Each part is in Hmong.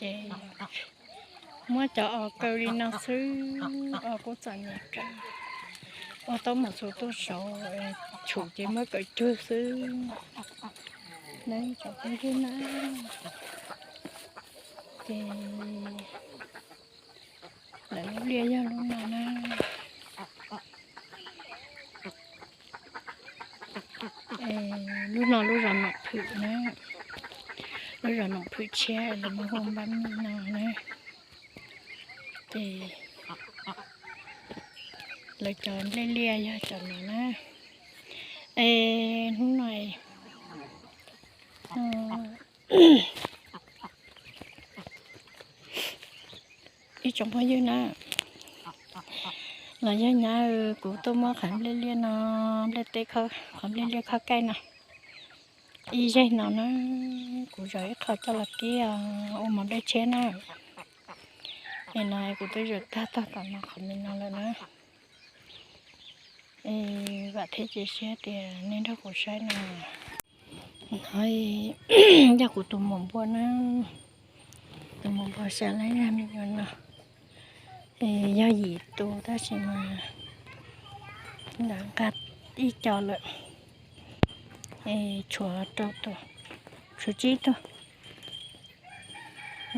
Ces muab cov os kaw li no xwb, os kuj txom nyem kawg. Ua tau mus txhua tuaj saud, tshum ces muab kaw cug xwb. Neb tsoom phooj ywg na, ces lawv lub liaj yog lub no na. Lub no lub zos Noom Phwm na, lub zos Noom Phwm tshiab lawv muab hu Npab Mim no na. Ces lawv cov nplej liaj yog cov no na. Es hnub no ib tsoom phooj ywg na, los yog nyab kuv tuaj muab qhov nplej liaj no, nplej teb, qhov nplej liaj khaub kaij no ib zeg no na, kuv zov ib qho coj los kib ua mov nplej tshiab na. Es no kuv twb zov tag tog tom no qhov me no lawm na. Es vam thiab cia siab tias nej nrog kuv saib no. No yog kuv tus maum npua na, tus maum npua sav laj zag me nyuam no. Es yog yim tus tab sis mas lawv nqa ib co lawm, es tshuav rau tus, tshuav tsib tug,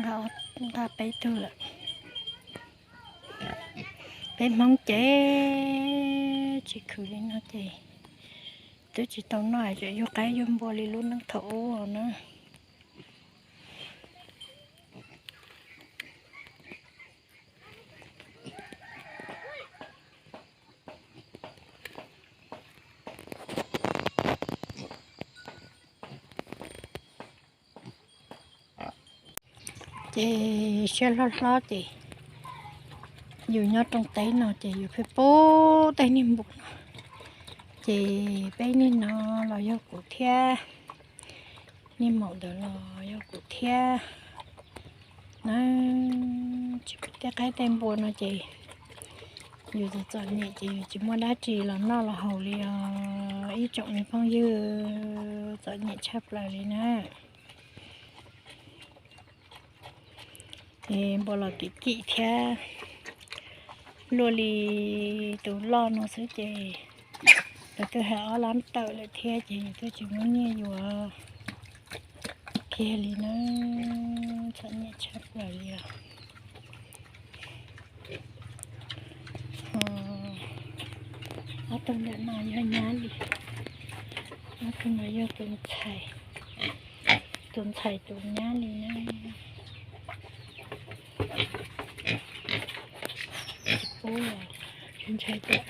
nqa peb tug lawm. Peb Hmoob ces tsis khwv li no ces twb tsis tau noj, tseem yug qaib yug npua li lub neej thaum ub na. Ces siab hlob hlob ces yus nyob rooj teb no ces yus pheej pub tej niag npua no, ces peb niag no los yog kuv thiab, niag maum ntawd los yog kuv thiab na. Tsis pub tej qaib tej npua no ces yus txom txom nyem ces yus tsis muaj dab tsi los noj los haus li os ib tsoom me phooj ywg, txom nyem tshaj plaws li na. Es npua los kim kim thiab, luaj li tus loj no xwb ces lawv twb hais ob lab tawm lawm thiab ces yus twb tsis muaj nyiaj yuav kiag li na, txom nyem tshaj plaws li os. Ob tug ntawm no yog nyab li, ob tug no yog tus ntxhais, tus ntxhais tus nyab li na. Tsis pub, ntshai tias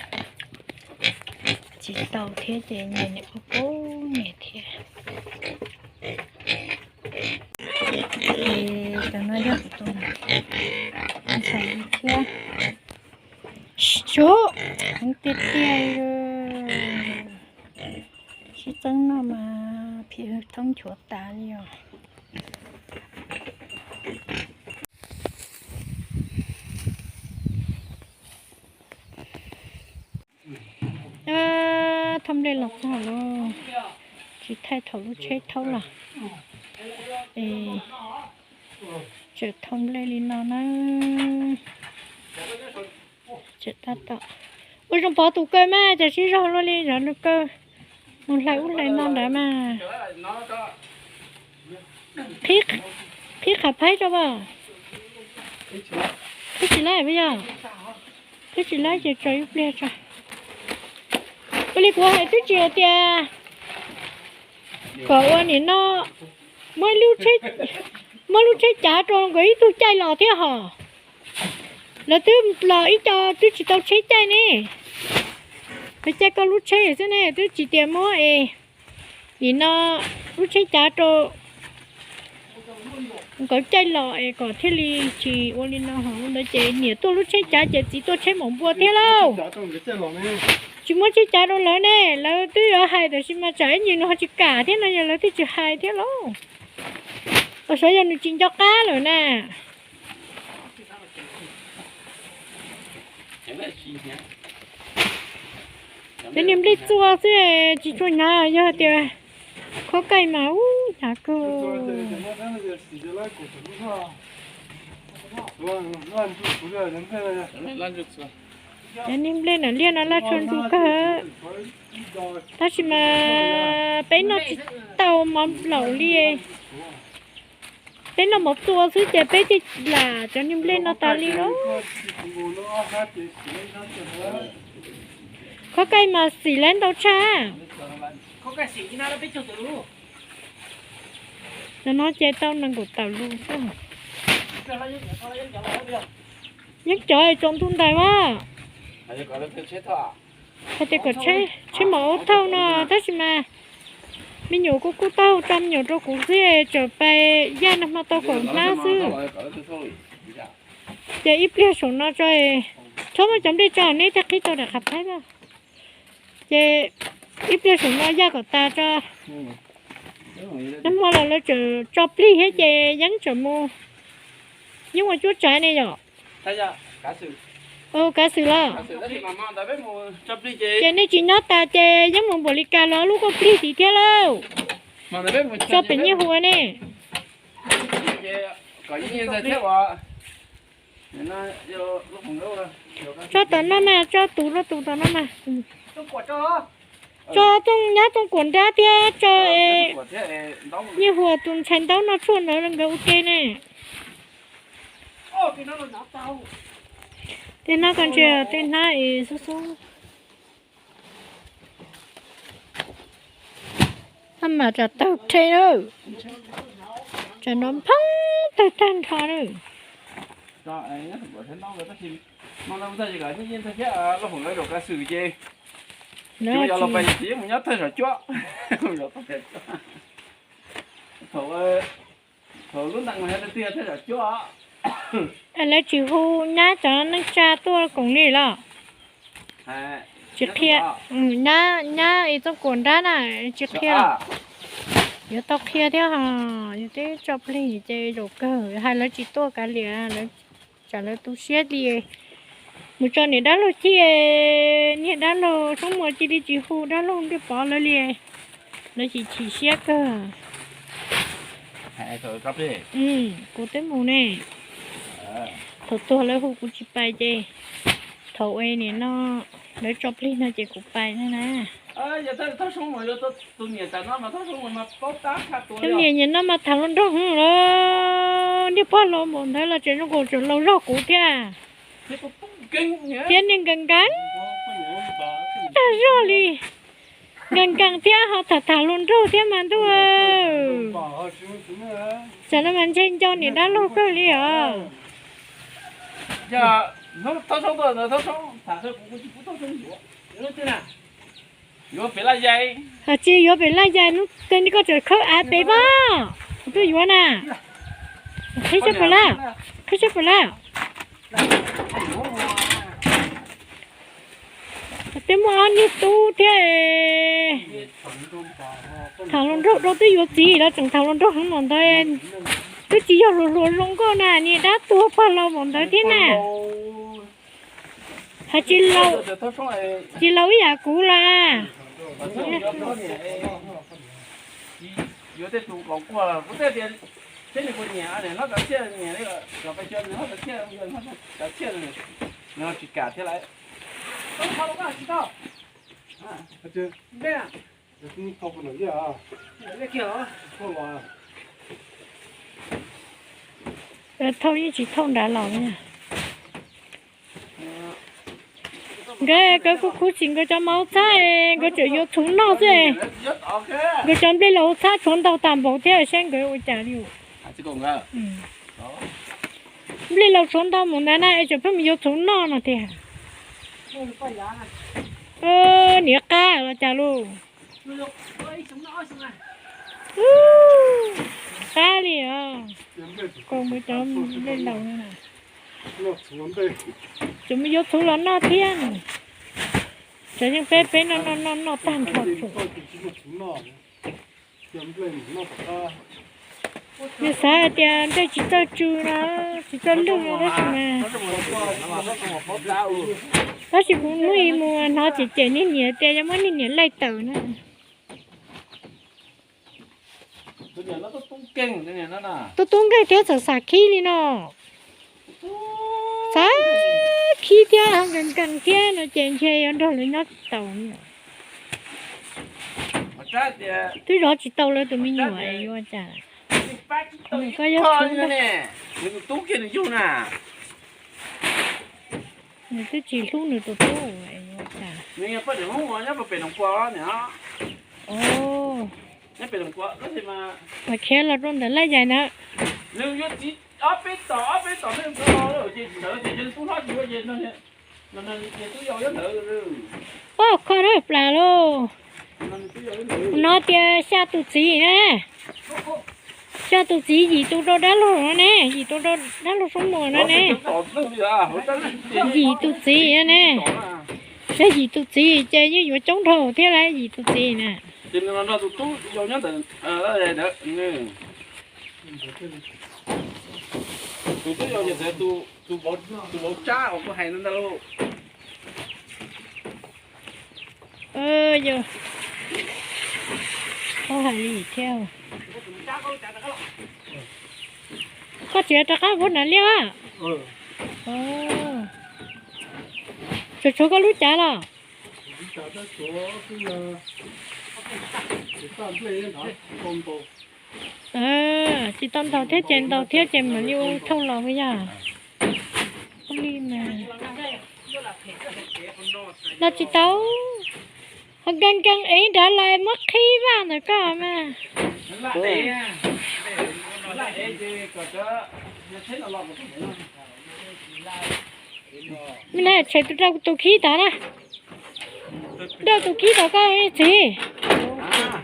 tsis tau thiab ces nyias niam pub pub nyias thiab. Ces cov no yog kuv tus ntxhais li thiab. Sub, heev tiag tiag li. Sib txeeb noj mas phim thoob nchuav tas li os. Thauj nplej los txog lawm, tsis thaij thaum lub tsheb thauj los. Es tseem thauj nplej li no na. Tseem tab tom ua zoo pov tus kaw mas cas sib zog luaj li, zov nws kaw mus hlais ub hlais no ntawd mas. Qhib qhov phaib rau as. Qhib tsis laib puas yog? Qhib tsis laib ces tso ib pliag tso. Ua li kuv hais twb tsis hais tias kom ua nim no muab lub tsheb cav rau nkawd ib tug caij los thiab hos. Lawv twb los ib co twb tsis tau tsheb caij ne. Lawv caij koj lub tsheb xwb ne, twb tsis tias muab es nim no lub tsheb cav rau nkawd caij los es kom thiaj li tsis ua li no hos. Ua ntawd ces niam tuaj lub tsheb cav ces txiv tuaj tsheb maum npua thiab lauj. Tsis muab tsheb cav rau lawv ne, lawv twb yuav hais tab sis mas tsam ib ntsis nws ho tsis kam thiab no yog lawv twb tsis hais thiab lauj. Los xyov yog nws tsis nco qab lawm na. Cov niag nplej txua xwb tsis tshua hnyav, yog tias khaub kaij mas ub hnyav kawg. Cov niag nplej nam liaj no laj tshua ntsuj kawg. Tab sis mas peb noj tsis tau mov nplaum li. Peb noj mov tua xwb ces peb thiaj lam cov niag nplej no tas li lauj. Khaub kaij mas xim lawm ntau tshaj. Cov no ces tau nees nkaum tawm lus xwb. Yeej cov tsaus ntuj ntais a. Hais tias kom tsheb mov ua thauj no tab sis mas me nyuam kuj kub taub hau tso me nyuam rau kuv xwb, tseem pais yaj nag hmo tau kaum hnab xwb. Ces ib pliag saum no tso, txhob muab cov nplej tso, neb thiaj qhib tau daim qhov thaib na. Ces ib pliag saum no yaj kom tas tso. Nag hmo los lawv tseem tso plig thiab ces yeeb tseem mus, yeeb ua cuab tsav ne yom. Kav xwm los, ces nej tsis nyob tas ces yeeb mus npaum li cas los lub kauj plig tid thiab lauj. Tso pem nyiaj huas ne. Tso tom no mas, tso tus rau tus tom no mas. Tso tooj nyab tooj kuam nrab thiab tso nyiaj huas tus ntxhais ntaub noj tshuaj ntawd nkawd ua ke ne. Tej hnab koj ntsia tej hnab es xub xub. Ab mas tsam tawg rhe lawm, tsam no nphoob tawg tag nrho lawm. Lawv tsis hu nyab cov neej tsa tuaj koom li los? Tsis qhia. Nyab, nyab es txooj kuam nrab na, tsis qhia. Yuav tau qhia thiab ho, yus twb tso plig ces zaum kawg hais lawv tsis tuaj kav liam, tsam lawv tu siab li. Mus tso niam dab laug chij, niam dab laug Soob Muas cia li tsis hu dab laug Ntiaj Pov lawv li, lawv chim chim siab kawg. Kuv twb mus ne, thaum tuag lawv hu kuv tsis pais ces thaum ua nim no lawv tso plig no ces kuv pais na. Cov niam nim no mas tham hluas nraug heev los, niag pog laus npaum ntawd los tseem zoo nkaus tseem laus zog kuv thiab. Thiab niag nkees nkees tag zog li, nkees nkees thiab ho tham tham hluas nraug thiab mas ntuj. Tsam no mas ntse nco niam dab laug kawg li os. Hos tsis yuav pem laj yais, hnub twg koj tseem khawb av pem pab, kuv tuaj yuav na. Qhib sab pem laj, qhib sab pem laj. Twb muaj ob niag tub thiab, tham hluas nraug rau twb yuav txiv los tseem tham hluas nraug heev npaum ntawd. Twb tsis yog hluas hluas zoo nkauj na, niag dab tuag pog laus npaum ntawd thiab na. Hais tsis laus ib yam kuv las. Thauj yeej tsis thauj nrad los. Nkawd kuj khuv xim nkawd cov mov txhab, nkawd tseem yuav txhuv noj xwb. Nkawd cov nplej laus txhab tshuav ntau tas npaum thiab saib nkawd ua cas li. Nplej laus tshuav ntau mus ntawd na es tseem pheej mus yuav txhuv noj no tiag. Niam qab los cas lauj. Qab li os. Ko mus cov nplej laus na. Tseem mus yuav txhuv los noj thiab. Tseem yeej peb peb noj noj noj noj tag nrho txhuv. Nws xav hais tias nplej tsis txawj tsw no, tsis txawj lwj no tab sis mas, tab sis kuv hnub ib mus hnov cem cem niag niam tias yog muab niag niam laij tawm na. Tub tub nkeeg thiab xam xam khib li no. Ib thiab nkees nkees thiab no ces ntshe yuav nrog lawv nyob tsis tau. Twb zov tsis tau lawv tus me nyuam es yuav ua cas. Nws koj yog tub ntag. Nws twb tsis hlub nws tus tub es yuav ua cas. Mas khiav los rau ntawm laj yais na. Oj, kho dawb plas lauj. No tias xya tus txiv na. Xya tus txiv yim tus rau dab laug no ne, yim tus rau dab laug Soob Muas no ne. Yim tus txiv no ne. Yog yim tus txiv ces yeej yuav coob dhau thiab lauj, yim tus txiv na. Tus tub yau ces tus, tus vauv tsab uas kuv hais no ntag lauj. Yog, koj hais li thiab. Koj tsis rov qab vuab nram liaj a? Tsuas tshuav koj lub cav los? Tsis tau ntaus thiab ces ntaus thiab ces mam li ua thauj los yog. Ua li mas los tsis tau. Ho nkees nkees es nrad los muab qhib vaj ntawm koj mas. Me na, tshem tus rau tus khib tod na. Rau tus khib tod koj txiv.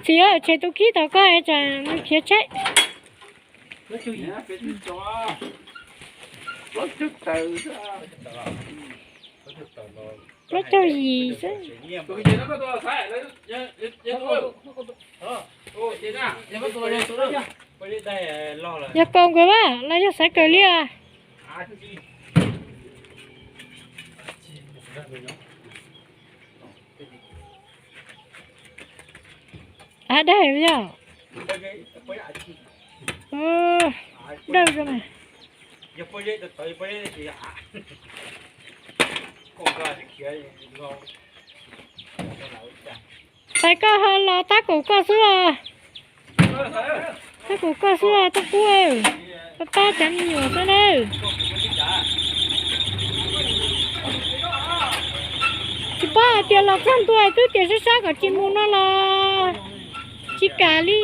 Txiv, tshem tus khib tod koj tsam nws khiav tshaib. Plaub caug yim xwb. Yog kaus nkawd vas los yog xaiv kawg li as? Av dawb yog. Dawb zoo mas. Pais koj ho los tab kaum koj xwb os. Tab kaum koj xwb os tab kub. Pab pab cov me nyuam xwb nawb. Tsis paub hais tias los txog ntua twb tias sab sab kom tsis mus no los tsis kam li.